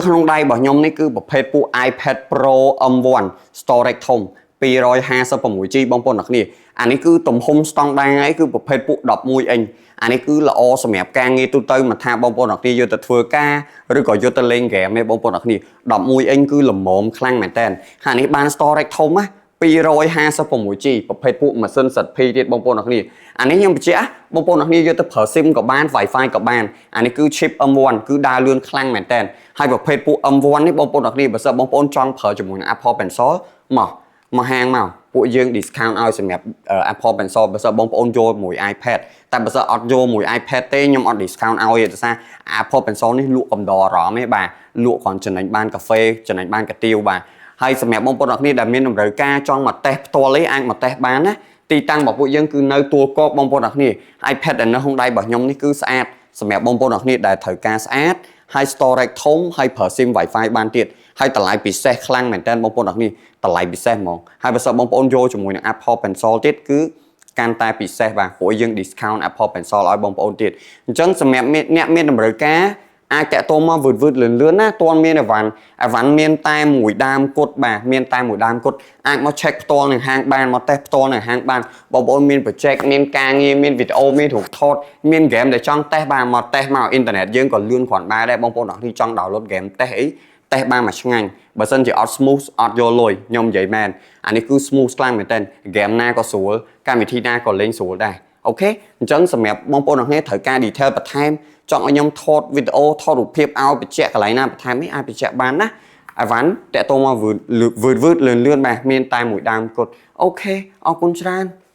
ក្នុងដៃរបស់ខ្ញុំនេះគឺប្រភេទពួក iPad Pro M1 storage ធំ 256 G បងប្អូនអ្នកគ្នាអានេះគឺទំហំស្តង់ដារហើយគឺប្រភេទពួក11អ៊ីញអានេះគឺល្អសម្រាប់ការងារទូទៅមិនថាបងប្អូនអ្នកគ្នាយកទៅធ្វើការឬក៏យកទៅលេងហ្គេមទេបងប្អូនអ្នកគ្នា11អ៊ីញគឺល្មមខ្លាំងមែនតើហើយអានេះបាន storage ធំណា 256 G ប្រភេទពួកម៉ាស៊ីន ZP ទៀតបងប្អូនអ្នកគ្នាអានេះខ្ញុំបញ្ជាក់បងប្អូនអ្នកគ្នាយកទៅប្រើ SIM ក៏បាន Wi-Fi ក៏បានអានេះគឺ chip M1 គឺដើរលឿនខ្លាំងមែនតើហើយប្រភេទពួក M1 នេះបងប្អូនអ្នកគ្នាបើសិនបងប្អូនចង់ប្រើជាមួយនឹង Apple Pencil មកមកហាងមកពួកយើង discount ឲ្យសម្រាប់ Apple Pencil បើសិនបងប្អូនយកមួយ iPad តែបើសិនអត់យកមួយ iPad ទេខ្ញុំអត់ discount ឲ្យទេដោយសារ Apple Pencil នេះលក់កំដរអារម្មណ៍ទេបាទលក់គ្រាន់ចំណេញបានកាហ្វេចំណេញបានកាទៀវបាទហើយសម្រាប់បងប្អូនអ្នកគ្នាដែលមានតម្រូវការចង់មកតេស្តផ្ទាល់ទេអាចមកតេស្តបានណាទីតាំងរបស់ពួកយើងគឺនៅទួលគោកបងប្អូនអ្នកគ្នា iPad ដែលនៅក្នុងដៃរបស់ខ្ញុំនេះគឺស្អាតសម្រាប់បងប្អូនអ្នកគ្នាដែលត្រូវការស្អាតហើយ storage ធំហើយប្រើ SIM Wi-Fi បានទៀតហើយតម្លៃពិសេសខ្លាំងមែនតើបងប្អូនអ្នកគ្នាតម្លៃពិសេសហ្មងហើយបើសិនបងប្អូនយកជាមួយនឹង Apple Pencil ទៀតគឺកាន់តែពិសេសបាទព្រោះយើង discount Apple Pencil ឲ្យបងប្អូនទៀតអញ្ចឹងសម្រាប់អ្នកមានតម្រូវការអាចតាក់ទងមកវឺតវឺតលឿនលឿនណាតន់មានអីវ៉ាន់អីវ៉ាន់មានតែមួយដើមគត់បាទមានតែមួយដើមគត់អាចមក check ផ្ទាល់នៅហាងបានមកតេស្តផ្ទាល់នៅហាងបានបងប្អូនមាន project មានការងារមានវីដេអូមានរូបថតមាន game ដែលចង់តេស្តបាទមកតេស្តមកអ៊ីនធឺណិតយើងក៏លឿនគ្រាន់បើដែរបងប្អូនអរគ្នាចង់ download game តេស្តអីតេស្តបានមួយឆ្ងាញ់បើសិនជាអត់ smooth អត់យកលុយខ្ញុំនិយាយមែនអានេះគឺ smooth ខ្លាំងមែនទែន game ណាក៏ស្រួលកម្មវិធីណាក៏លេងស្រួលដែរ OK អញ្ចឹងសម្រាប់បងប្អូនអរគ្នាត្រូវការ detail បន្ថែមចង់ឲ្យខ្ញុំថតវីដេអូថតរូបភាពឲ្យបញ្ជាក់កន្លែងណាបន្ថែមនេះអាចបញ្ជាក់បានណាអីវ៉ាន់តាក់ទងមកវឺតវឺតលឿនលឿនបាទមានតែមួយដើមគត់OK អរគុណច្រើន។